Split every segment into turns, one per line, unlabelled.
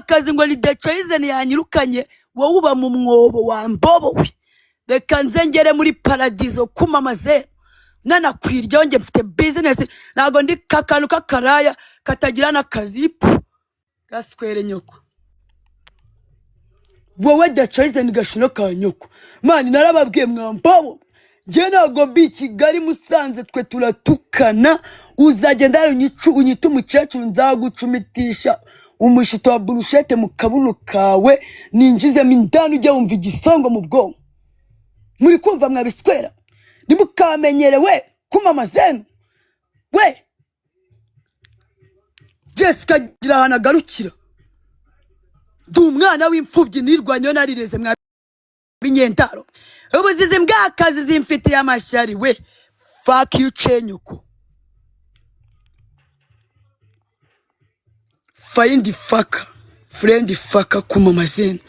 Imbwakazi ngo ni The Chosen yanyirukanye, wowe uba mu mwobo wa mbobo we. Reka nze ngere muri paradizo kumamaze nanakwiryaho. Njye mfite business, ntabwo ndi kakantu k'akaraya katagira n'akazi. Pu gaswere nyoko wowe The Chosen, gashino ka nyoko. Man, narababwiye mwambobo, njye ntabwo mbi i Kigali Musanze, twe turatukana. Uzagenda hano unyite umukecuru, nzagucumitisha umushito wa burushete mu kabuno kawe, ninjizemo indani ujye wumva igisongo mu bwonko. Muri kumva mwabiswera, ntimukamenyerewe kumama zenu we. Jessica agira ahantu agarukira. Ndi umwana w'imfubyi, nirwanyeho, narireze mwa binyendaro. Ubuzizi mbwakazi zimfitiye amashyari we. Fuck you, chenyuko find fucker friend fucker kumama zenu.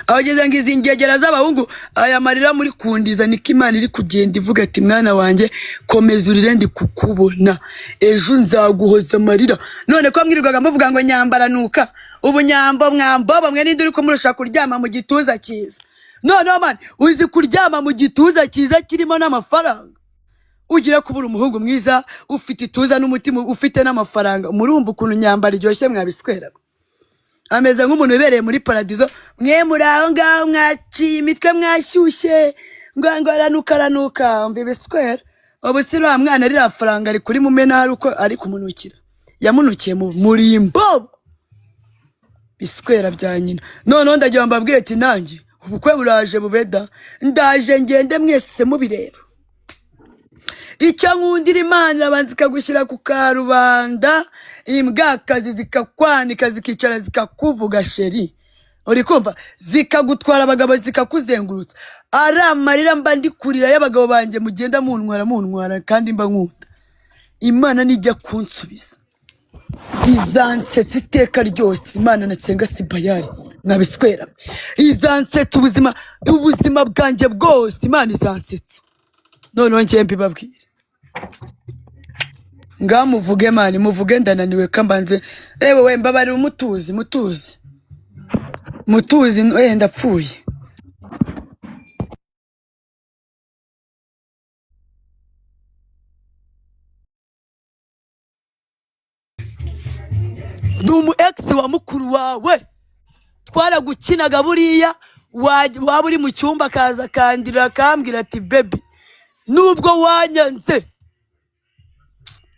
Abageze ngo izi ngegera z'abahungu, aya marira muri kundiza niko Imana iri kugenda ivuga ati: "Mwana wanjye, komeza urire, ndi kukubona, ejo nzaguhoza amarira." None ko mwirirwaga muvuga ngo nyambaranuka ubu nyambo mwambo mwe, ninde uri kumurusha kuryama mu gituza cyiza? Noneho man, uzi kuryama mu gituza cyiza kirimo n'amafaranga? Ugira kubura umuhungu mwiza ufite ituza n'umutima, ufite n'amafaranga. Murumva ukuntu nyambara iryoshye mwabiswera? Ameze nk'umuntu wibereye muri paradizo. Mwe muri aho ngaho mwaciye imitwe, mwashyushye ngo aranuka aranuka. Mva ibiswera. Ubu si uriya mwana ririya faranga ari kuri mumena, hari uko ari kumunukira, yamunukiye mu murimbo, biswera bya nyina. Noneho ndagira ngo mbabwire ati nanjye ubukwe buraje bubeda, ndaje ngende mwese mubireba. Icyo nkundira Imana, irabanza ikagushyira ku karubanda, imbwakazi zikakwanika, zikicara zikakuvuga. Chérie, uri kumva? Zikagutwara abagabo, zikakuzengurutsa. Ari amarira mba ndi kurira y'abagabo banjye mugenda muntwara muntwara kandi mba nkunda. Imana nijya kunsubiza izansetsa iteka ryose. Imana natsenga si bayari mwabiswera, izansetsa ubuzima bwanjye bwose. Imana izansetsa. Noneho njye mbibabwire, ngaho muvuge man, muvuge, ndananiwe. Kambanze ewe we, mbabarira. Umutuzi mutuzi mutuzi, ndapfuye. Ndi umu ex wa mukuru wawe, twaragukinaga. Buriya waba uri mu cyumba, akaza akandira, akambwira ati: "Baby, nubwo wanyanze,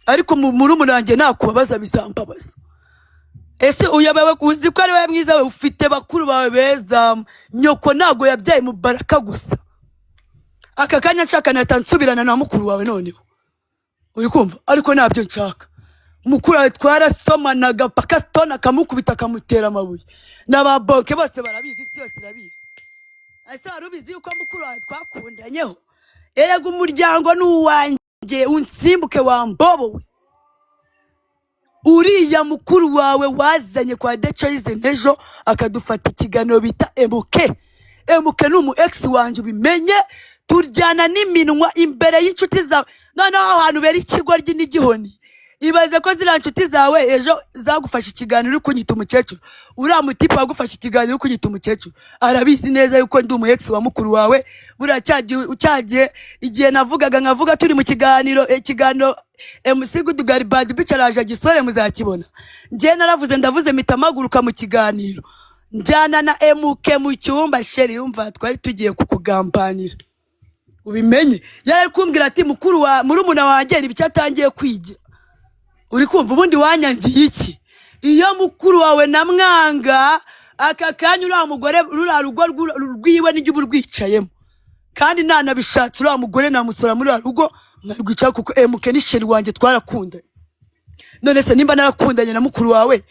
ariko murumuna wanjye nakubabaza bizambabaza." Ese uyobewe? Uzi ko ari wowe mwiza we? Ufite bakuru bawe beza. Nyoko ntago yabyaye mu baraka gusa. Aka kanya nshaka nahita nsubirana na mukuru wawe noneho, uri kumva? Ariko ntabyo nshaka. Mukuru wawe twarasomanaga paka stone akamukubita, akamutera amabuye, na ba bonke bose barabizi, isi yose irabizi. Ese wari ubizi yuko mukuru wawe twakundanyeho? Erega umuryango ni uwanjye, unsimbuke wambobowe. Uriya mukuru wawe wazanye kwa The Choice ejo akadufata ikiganiro bita Emuke, Emuke ni umu ex wanjye, ubimenye. Turyana n'iminwa imbere y'inshuti zawe. Noneho aho hantu ubera ikigoryi n'igihoni, ibaze ko ziriya nshuti zawe ejo zagufashe ikiganiro uri kunyita umukecuru. Uriya mutipe wagufashe ikiganiro uri kunyita umukecuru arabizi neza yuko ndi umu ex wa mukuru wawe. Buriya cyagihe igihe navugaga, nkavuga turi mu kiganiro, ikiganiro MC Gudugari Bad Bitch araje agisore, muzakibona. Njye naravuze, ndavuze, mpita mpaguruka mu kiganiro, njyana na MK mu cyumba. Chérie, yumva twari tugiye kukugambanira, ubimenye. Yari ari kumbwira ati: "Mukuru wa murumuna wanjye ni ibiki atangiye kwigira?" Uri kumva? Ubundi wanyangiye iki? Iyo mukuru wawe namwanga, aka kanya uriya mugore, ruriya rugo rwiwe nijye uba urwicayemo, kandi nanabishatse uriya mugore namusora muri ruriya rugo nkarwicara, kuko MK ni chéri wanjye, twarakundanye. None se nimba narakundanye na mukuru wawe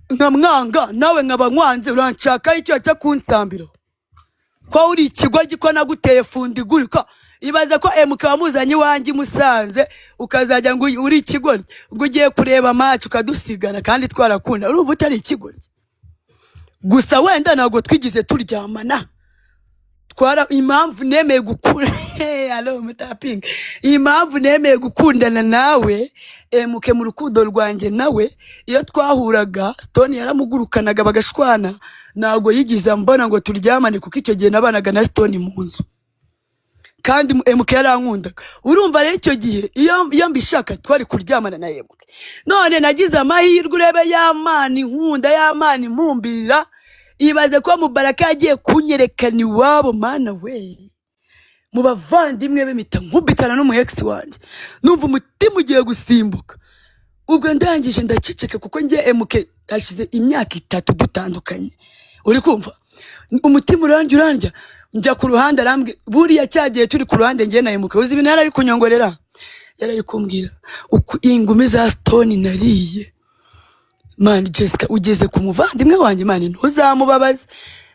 nkamwanga, nawe nkaba nkwanze, uranshakaho icyo cyo kunsambira ko uri ikigoryi, ko naguteye fundi igurika? Ibaze ko MK wamuzanye iwanjye i Musanze, ukazajya ngo uri ikigoryi, ngo ugiye kureba match ukadusigana kandi twarakunda. Urumva utari ikigoryi? Gusa wenda ntabwo twigize turyamana. Twara impamvu nemeye gukunda. Hello mutapinga. Impamvu nemeye gukundana nawe, MK, mu rukundo rwanjye nawe, iyo twahuraga Stone yaramugurukanaga bagashwana. Ntabwo yigize ambona ngo turyamane, kuko icyo gihe nabanaga na Stone mu nzu, kandi MK yarankundaga. Urumva rero, icyo gihe iyo mbishaka twari kuryamana na MK. None nagize amahirwe, urebe ya Mana inkunda, ya Mana impumbirira. Ibaze ko Mubaraka yagiye kunyerekana iwabo. Mana we, mu bavandimwe be, mpita nkubitana n'umu ex wanjye, numva umutima ugiye gusimbuka. Ubwo ndangije ndaceceka, kuko njye MK hashize imyaka 3 dutandukanye. Uri kumva, umutima urandya, urandya. Njya ku ruhande, arambwira, buriya cyagiye turi ku ruhande njye na MK, uzi ibintu yari ari kunyongorera? Yari ari kumbwira uku ingumi za Stone nariye. Man, Jessica, ugeze ku muvandimwe wanjye, man, ntuzamubabaze.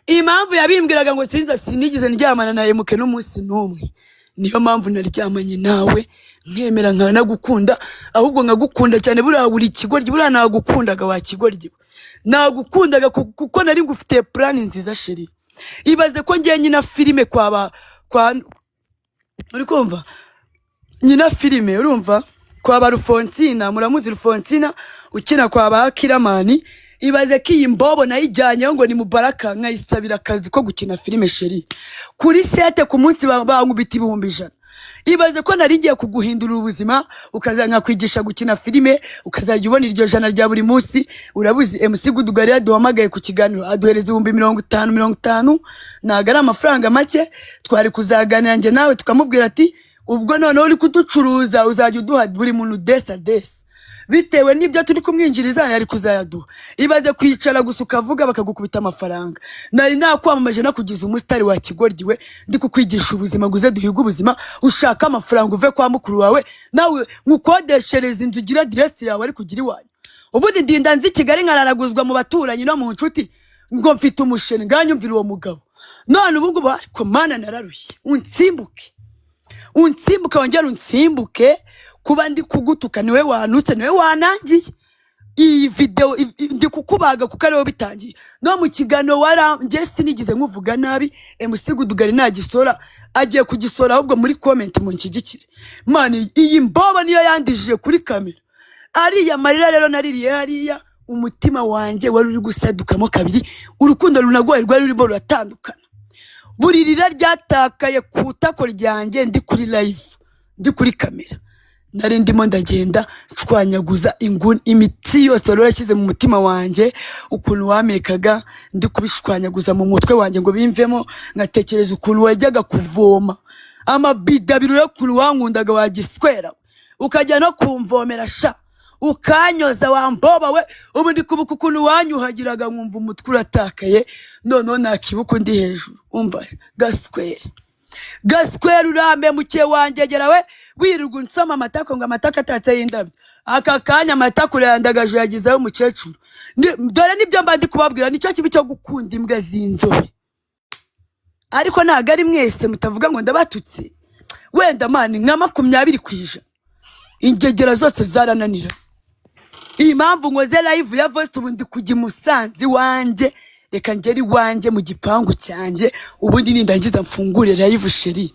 Impamvu yabimbwiraga ngo sinza, sinigeze ndyamana na MK n'umunsi n'umwe. Niyo mpamvu naryamanye nawe, nkemera nkanagukunda, ahubwo nkagukunda cyane. Buriya buri kigoryi, buriya nagukundaga wa kigoryi we. Nagukundaga kuko nari ngufitiye plan nziza, chérie. Ibaze ko ngiye nyina filime kwa ba kwa, uri kumva, nyina filime, urumva, kwa ba Rufonsina. Muramuzi Rufonsina ukina kwa ba Kiramani. Ibaze ko iyi mbobo nayijyanyeho ngo ni Mubaraka, nkayisabira akazi ko gukina filime, chérie. Kuri set ku munsi bankubita 100,000. Ibaze ko nari ngiye kuguhindurira ubuzima, ukaza nkakwigisha gukina filime, ukazajya ubona iryo jana rya buri munsi. Urabuzi MC Gudugari yaduhamagaye ku kiganiro, aduhereza 50,000, 50, ntabwo ari amafaranga make. Twari kuzaganira njye nawe, tukamubwira ati: "Ubwo noneho uri kuducuruza, uzajya uduha buri muntu desa desa bitewe n'ibyo turi kumwinjiriza." Yari kuzayaduha. Ibaze kwicara gusa ukavuga bakagukubita amafaranga. Nari nakwamamaje, nakugize umusitari wa kigoryi we. Ndi kukwigisha ubuzima ngo uze duhige ubuzima, ushake amafaranga, uve kwa mukuru wawe, nawe nkukodeshereza inzu, ugire aderesi yawe, ariko ugire iwanyu. Ubundi ndinda nzi Kigali, nkararaguzwa mu baturanyi no mu nshuti ngo mfite umusheni. Nganyumvira uwo mugabo none ubu ngubu. Ariko Mana, nararushye. Unsimbuke, unsimbuke, wongere unsimbuke. Kuba ndi kugutuka, niwe wanutse, niwe wanangiye iyi video. Ndi kukubaga kuko ariwo bitangiye. No mu kiganiro wara njye sinigeze nkuvuga nabi. MC Gudugari nagisora, agiye kugisora, ahubwo muri comment munshyigikire. Man, iyi mbobo niyo yandijije kuri kamera. Ariya marira rero naririye hariya, umutima wanjye wari uri gusadukamo kabiri. Urukundo runagoye rwari rurimo ruratandukana. Buri rira ryatakaye ku itako ryanjye, ndi kuri live, ndi kuri kamera, nari ndimo ndagenda nshwanyaguza inguni, imitsi yose wari warashyize mu mutima wanjye, ukuntu wamekaga, ndi kubishwanyaguza mu mutwe wanjye ngo bimvemo, nkatekereza ukuntu wajyaga kuvoma amabido abiri, ukuntu wankundaga wagiswera, ukajya no kumvomera sha, ukanyoza wamboba we. Ubu ndi kubuka ukuntu wanyuhagiraga, nkumva umutwe uratakaye. Noneho nakibuka undi hejuru. Umva gaswere, gaswere, urampemukiye wangegera we. Wirirwa unsoma amatako ngo amatako atatse y'indabyo. Aka kanya amatako urayandagaje, uyagizeho umukecuru. Dore nibyo mba ndi kubabwira, nicyo kibi cyo gukunda imbwa z'inzobe. Ariko ntabwo ari mwese, mutavuga ngo ndabatutse. Wenda man, nka 20%. Ingegera zose zarananira. Iyi mpamvu nkoze live ya voice, ubu ndi kujya i Musanze iwanjye. Reka ngere iwanjye mu gipangu cyanjye, ubundi nindangiza mfungure live, chérie.